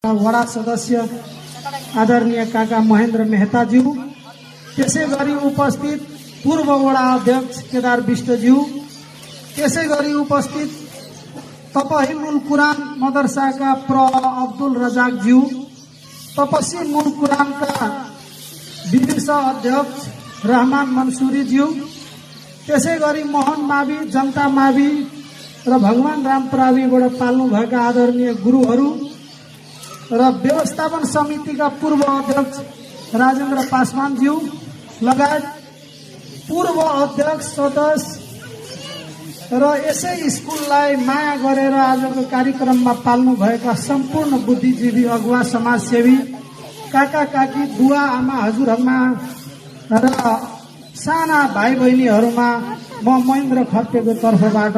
वडा सदस्य आदरणीय काका महेन्द्र मेहताज्यू, त्यसै गरी उपस्थित पूर्व वडा अध्यक्ष केदार विष्टज्यू, त्यसै गरी उपस्थित तपहिमुल कुरान मदरसाका अब्दुल रजाकज्यू, तपसी मुल कुरानका विदेश अध्यक्ष रहमान मंसूरीज्यू, त्यसै गरी मोहन मावि जनता मावि र भगवान राम प्राविबाट पाल्नुभएका आदरणीय गुरुहरू र व्यवस्थापन समितिका पूर्व अध्यक्ष राजेन्द्र पासवानज्यू लगायत पूर्व अध्यक्ष सदस्य र यसै स्कुललाई माया गरेर आजको कार्यक्रममा पाल्नु भएका सम्पूर्ण बुद्धिजीवी अगुवा समाजसेवी काका काकी बुवा आमा हजुरहरुमा र साना भाइ बहिनीहरुमा म महेन्द्र खर्तेको तर्फबाट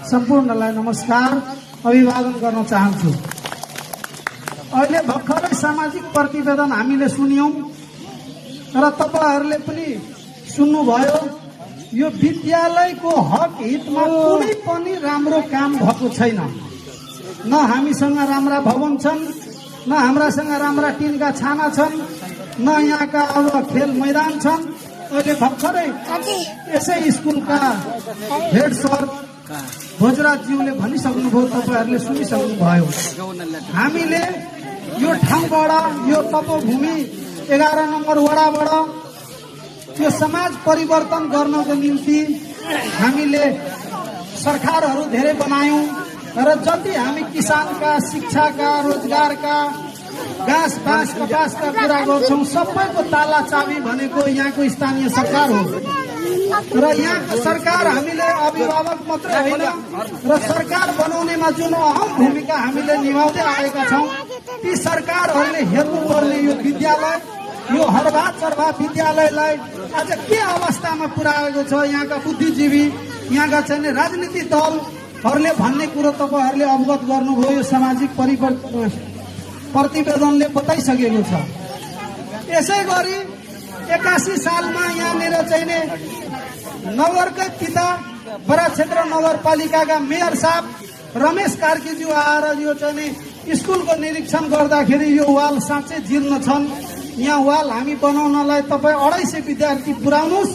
सम्पूर्णलाई नमस्कार अभिवादन गर्न चाहन्छु। अहिले भर्खरै सामाजिक प्रतिवेदन हामीले सुन्यौं र तपाईहरुले पनि सुन्नुभयो। यो विद्यालयको हक हितमा कुनै पनि राम्रो काम भएको छैन। न हामीसँग राम्रा भवन छन्, न हाम्रासँग राम्रा टिनका छाना छन्, न यहाँका अब खेल मैदान छन्। अहिले भर्खरै यसै स्कुलका हेड सर भोजराजज्यूले भनिसक्नुभयो, तपाईहरुले सुनिसक्नुभयो। हामीले यो ठाउँबाट, यो तपोभूमि 11 नम्बर वडाबाट यो समाज परिवर्तन गर्नको निम्ति हामीले सरकारहरू धेरै बनायौं र जति हामी किसानका, शिक्षाका, रोजगारका, घाँस बाँस कपासका कुरा गर्छौं सबैको ताला चाबी भनेको यहाँको स्थानीय सरकार हो। र यहाँको सरकार हामीले अभिभावक मात्रै होइन र सरकार बनाउनेमा जुन अहम भूमिका हामीले निभाउँदै आएका छौं, ती सरकारहरूले हेर्नुपर्ने यो विद्यालय, यो हरबा चरबा विद्यालयलाई आज के अवस्थामा पुर्याएको छ। यहाँका बुद्धिजीवी, यहाँका चाहिँ राजनीतिक दलहरूले भन्ने कुरो तपाईहरुले अवगत गर्नुभयो। यो सामाजिक प्रतिवेदनले बताइसकेको छ। यसै गरी 81 सालमा यहाँनिर चाहिँ नगरकै पिता बडा क्षेत्र नगरपालिकाका मेयर साहब रमेश कार्कीज्यू आएर यो चाहिँ स्कुलको निरीक्षण गर्दाखेरि यो वाल साँच्चै जीर्ण छन्, यहाँ वाल हामी बनाउनलाई तपाई 250 विद्यार्थी पुर्याउनुस्,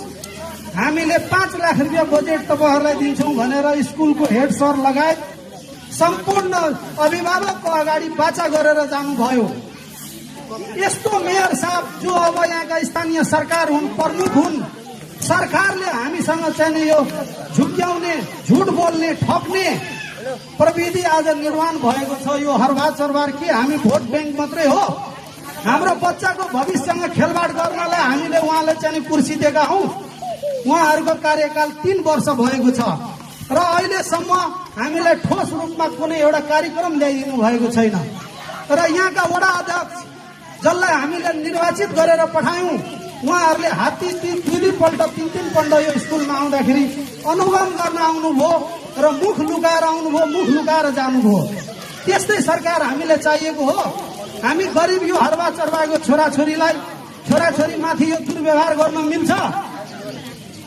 हामीले 5 लाख रुपियाँ बजेट तपाईहरुलाई दिन्छौं भनेर स्कुलको हेड सर लगायत सम्पूर्ण अभिभावकको अगाडि बाचा गरेर जानुभयो। यस्तो मेयर साहब जो अब यहाँका स्थानीय सरकार हुन्, प्रमुख हुन्, सरकारले हामीसँग चाहिँ यो झुक्क्याउने, झुट बोल्ने, ठग्ने प्रविधि आज निर्माण भएको छ। यो हरबार चरबार के हामी भोट बैंक मात्रै हो? हाम्रो बच्चाको भविष्यसँग खेलवाड गर्नलाई हामीले उहाँले चाहिँ कुर्सी दिएका हौं। उहाँहरूको कार्यकाल 3 वर्ष भएको छ र अहिलेसम्म हामीलाई ठोस रूपमा कुनै एउटा कार्यक्रम ल्याइदिनु भएको छैन। र यहाँका वडा अध्यक्ष जसलाई हामीले निर्वाचित गरेर पठायौं, उहाँहरूले हात्ती 2 पल्ट 3 पल्ट यो स्कुलमा आउँदाखेरि अनुगमन गर्न आउनुभयो र मुख लुकाएर आउनुभयो, मुख लुकाएर जानुभयो। त्यस्तै सरकार हामीले चाहिएको हो। हामी गरिब यो हरबा चरबाको छोराछोरीलाई, छोराछोरी माथि यो दुर्व्यवहार गर्न मिल्छ?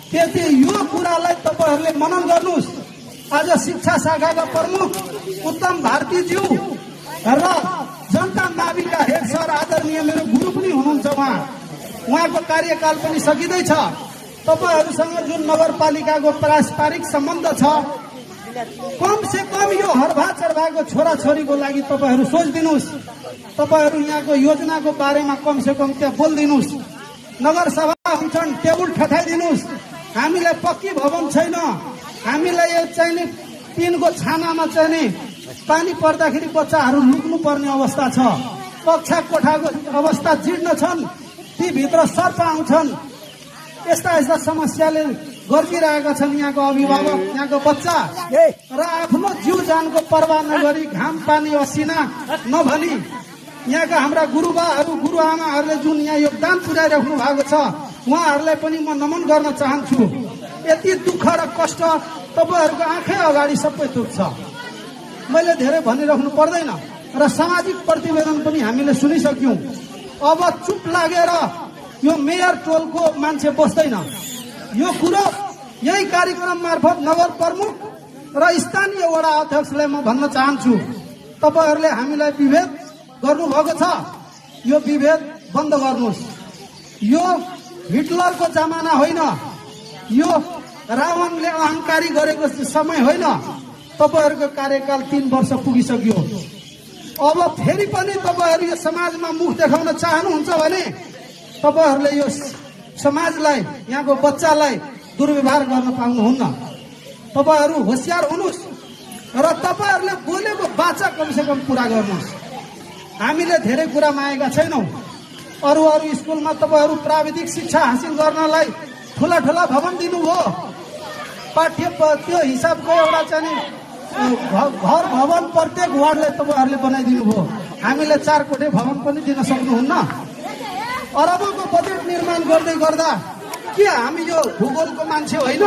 त्यति यो कुरालाई तपाईहरुले मनन गर्नुस्। आज शिक्षा शाखाका प्रमुख उत्तम भारतीज्यू र जनता माविका हेड सर आदरणीय मेरो गुरु पनि हुनुहुन्छ। उहाँको कार्यकाल पनि सकिँदैछ। तपाईहरुसँग जुन नगरपालिकाको पारस्परिक सम्बन्ध छ, कम से कम यो हरबा चरबाको छोराछोरीको लागि तपाईहरु सोचिदिनुस्। तपाईहरु यहाँको योजनाको बारेमा कम से कम त्यहाँ बोल्दिनुस्। नगरसभा हुन्छन्, टेबुल ठठाइदिनुस्। हामीलाई पक्की भवन छैन, हामीलाई यो चाहिँ टिनको छानामा चाहिँ पानी पर्दाखेरि बच्चाहरू लुक्नु पर्ने अवस्था छ। कक्षा कोठाको अवस्था जीर्ण छन्, ती भित्र सर्प आउँछन्। यस्ता यस्ता समस्याले गर्दिरहेका छन् यहाँको अभिभावक, यहाँको बच्चा र आफ्नो जीव जानको पर्वाह नगरी घाम पानी असिना नभनी यहाँका हाम्रा गुरुबाहरू, गुरुआमाहरूले जुन यहाँ योगदान पुर्याइराख्नु भएको छ, उहाँहरूलाई पनि म नमन गर्न चाहन्छु। यति दुःख र कष्ट तपाईहरुको आँखै अगाडि सबै थोक छ। मैले धेरै भनिराख्नु पर्दैन र सामाजिक प्रतिवेदन पनि हामीले सुनिसक्यौं। अब चुप लागेर यो मेयर टोलको मान्छे बस्दैन। यो कुरो यही कार्यक्रम मार्फत नगर प्रमुख र स्थानीय वडा अध्यक्षलाई म भन्न चाहन्छु, तपाईहरुले हामीलाई विभेद गर्नुभएको छ यो विभेद बन्द गर्नुहोस्। यो हिटलरको जमाना होइन, यो रावणले अहंकारी गरेको समय होइन। तपाईहरूको कार्यकाल 3 वर्ष पुगिसक्यो। अब फेरि पनि तपाईहरू यो समाजमा मुख देखाउन चाहनुहुन्छ भने तपाईहरूले यो समाजलाई, यहाँको बच्चालाई दुर्व्यवहार गर्न पाउनुहुन्न। तपाईहरू होशियार हुनुहोस् र तपाईहरूले बोलेको वाचा कमसेकम पूरा गर्नुहोस्। हामीले धेरै कुरा मागेका छैनौँ। अरू स्कुलमा तपाईहरू प्राविधिक शिक्षा हासिल गर्नलाई ठुला ठुला भवन दिनुभयो। पाठ्य त्यो हिसाबको एउटा चाहिँ घर भवन प्रत्येक वार्डलाई तपाईहरूले बनाइदिनु भयो। हामीले 4 कोठे भवन पनि दिन सक्नुहुन्न। अरबौंको बजेट निर्माण गर्दै गर्दा के हामी यो भूगोलको मान्छे होइन?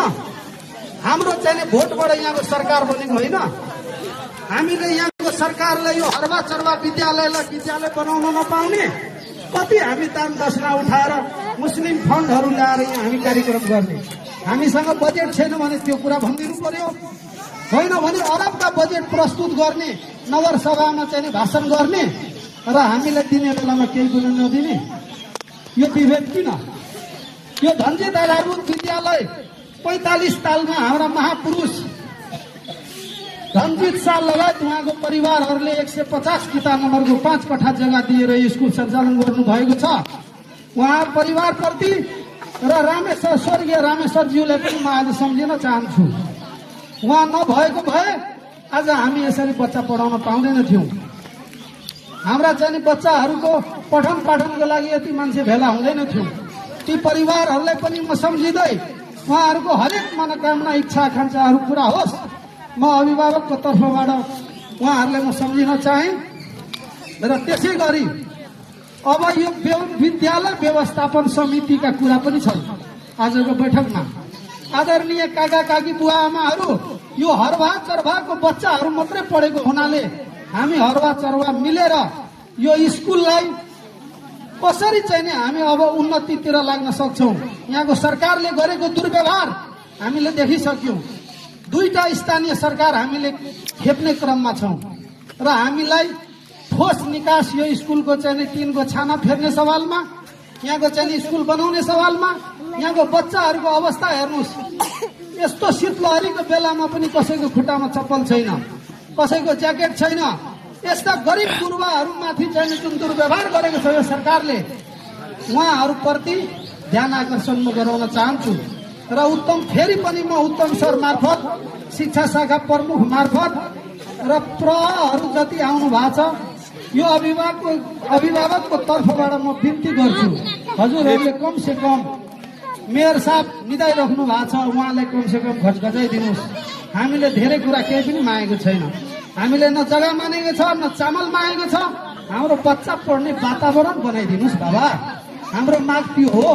हाम्रो चाहिँ भोटबाट यहाँको सरकार बनेको होइन। हामीले यहाँको सरकारलाई यो हर्वा चर्वा विद्यालयलाई विद्यालय बनाउन नपाउने, कति हामी दान दक्षिणा उठाएर मुस्लिम फन्डहरू ल्याएर यहाँ हामी कार्यक्रम गर्ने। हामीसँग बजेट छैन भने त्यो कुरा भनिदिनु पर्यो। होइन भने अरबका बजेट प्रस्तुत गर्ने, नगर सभामा चाहिँ भाषण गर्ने र हामीलाई दिने बेलामा केही पनि नदिने, यो विभेद किन? यो धनजित आधारभूत विद्यालय 45 सालमा हाम्रा महापुरुष धनजित शाह लगायत उहाँको परिवारहरूले 150 किता नम्बरको 5 कठा जग्गा दिएर स्कुल सञ्चालन गर्नु भएको छ। उहाँ परिवारप्रति र रामेश्वर स्वर्गीय रामेश्वरज्यूलाई पनि म आज सम्झिन चाहन्छु। उहाँ नभएको भए आज हामी यसरी बच्चा पढाउन पाउँदैन थियौँ। हाम्रा चाहिँ बच्चाहरूको पठन पाठनको लागि यति मान्छे भेला हुँदैन थियो। ती परिवारहरूलाई पनि म सम्झिँदै उहाँहरूको हरेक मनोकामना इच्छा आकांक्षाहरू पूरा होस्, म अभिभावकको तर्फबाट उहाँहरूलाई म सम्झिन चाहे। र त्यसै गरी अब यो विद्यालय व्यवस्थापन समितिका कुरा पनि छन् आजको बैठकमा। आदरणीय काका काकी बुवा आमाहरू, यो हरवा चरवाको बच्चाहरू मात्रै पढेको हुनाले हामी हरवा चरवा मिलेर यो स्कुललाई कसरी चाहिँ हामी अब उन्नतितिर लाग्न सक्छौं। यहाँको सरकारले गरेको दुर्व्यवहार हामीले देखिसक्यौं। 2टा स्थानीय सरकार हामीले खेप्ने क्रममा छौं र हामीलाई ठोस निकास यो स्कुलको चाहिँ टिनको छाना फेर्ने सवालमा, यहाँको चाहिँ स्कुल बनाउने सवालमा, यहाँको बच्चाहरूको अवस्था हेर्नुहोस्। यस्तो शीतलहरीको बेलामा पनि कसैको खुट्टामा चप्पल छैन, कसैको ज्याकेट छैन। यस्ता गरिब गुरुवाहरूमाथि चाहिँ जुन दुर्व्यवहार गरेको छ यो सरकारले, उहाँहरूप्रति ध्यान आकर्षण म गराउन चाहन्छु। र फेरि पनि म उत्तम सर मार्फत, शिक्षा शाखा प्रमुख मार्फत र प्रहरू जति आउनु भएको छ, यो अभिभावकको तर्फबाट म बिन्ती गर्छु, हजुरहरूले कम से कम मेयर साहब निदाइराख्नु भएको छ, उहाँलाई कम से कम घचघचाइदिनुहोस्। हामीले धेरै कुरा केही पनि मागेको छैन। हामीले न जग्गा मागेको छ, न चामल मागेको छ। हाम्रो बच्चा पढ्ने वातावरण बनाइदिनुहोस् बाबा, हाम्रो माग त्यो हो।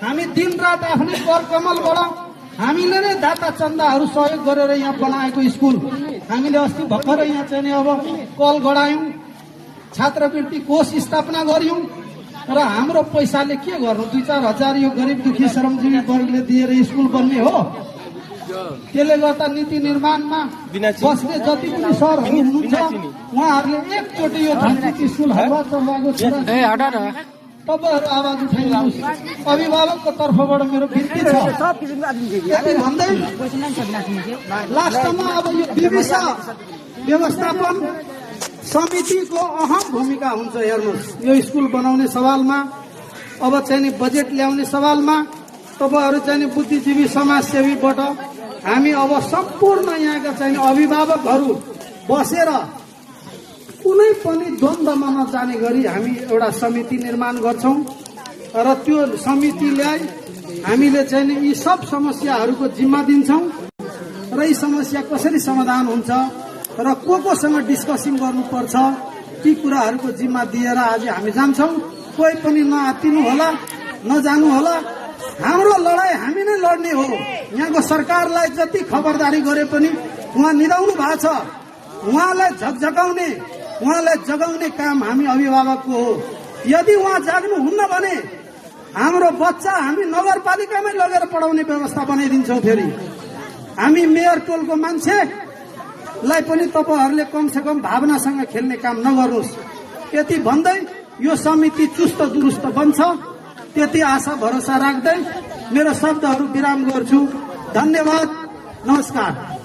हामी दिन रात आफ्नै कर कमलबाट हामीले नै दाता चन्दाहरू सहयोग गरेर यहाँ बनाएको स्कुल। हामीले अस्ति भर्खरै यहाँ चाहिँ अब कल गरायौं, छात्रवृत्ति कोष स्थापना गर्यौं र हाम्रो पैसाले के गर्नु? 2-4 हजार यो गरिब दुखी श्रमजीवी वर्गले दिएर स्कुल बन्ने हो। त्यसले गर्दा नीति निर्माणमा बस्ने जति पनि सरहरू हुनुहुन्छ उहाँहरूले एकचोटि यो धनजित स्कुल हवा चलाएको छ, तपाईहरू आवाज उठाइदिनुहोस्। अभिभावकको तर्फबाट मेरो बिन्ती छ। यति भन्दै लास्टमा अब यो विविसा व्यवस्थापन समितिको अहम भूमिका हुन्छ। हेर्नुहोस्, यो स्कुल बनाउने सवालमा, अब चाहिँ बजेट ल्याउने सवालमा तपाईहरू चाहिँ बुद्धिजीवी समाजसेवीबाट हामी अब सम्पूर्ण यहाँका चाहिँ अभिभावकहरू बसेर कुनै पनि द्वन्द्वमा नजाने गरी हामी एउटा समिति निर्माण गर्छौं र त्यो समितिलाई हामीले चाहिँ यी सब समस्याहरूको जिम्मा दिन्छौं र यी समस्या कसरी समाधान हुन्छ र कोसँग डिस्कसिङ गर्नुपर्छ ती कुराहरूको जिम्मा दिएर आज हामी जान्छौं। कोही पनि नआत्तिनु होला, नजानु होला। हाम्रो लडाई हामी नै लड्ने हो। यहाँको सरकारलाई जति खबरदारी गरे पनि उहाँ निदाउनु भएको छ। उहाँलाई झकझकाउने, उहाँलाई जगाउने काम हामी अभिभावकको हो। यदि उहाँ जाग्नुहुन्न भने हाम्रो बच्चा हामी नगरपालिकामै लगेर पढाउने व्यवस्था बनाइदिन्छौँ। फेरि हामी मेयर टोलको मान्छेलाई पनि तपाईहरूले कमसेकम भावनासँग खेल्ने काम नगर्नुहोस्। यति भन्दै यो समिति चुस्त दुरुस्त बन्छ त्यति आशा भरोसा राख्दै मेरो शब्दहरू विराम गर्छु। धन्यवाद, नमस्कार।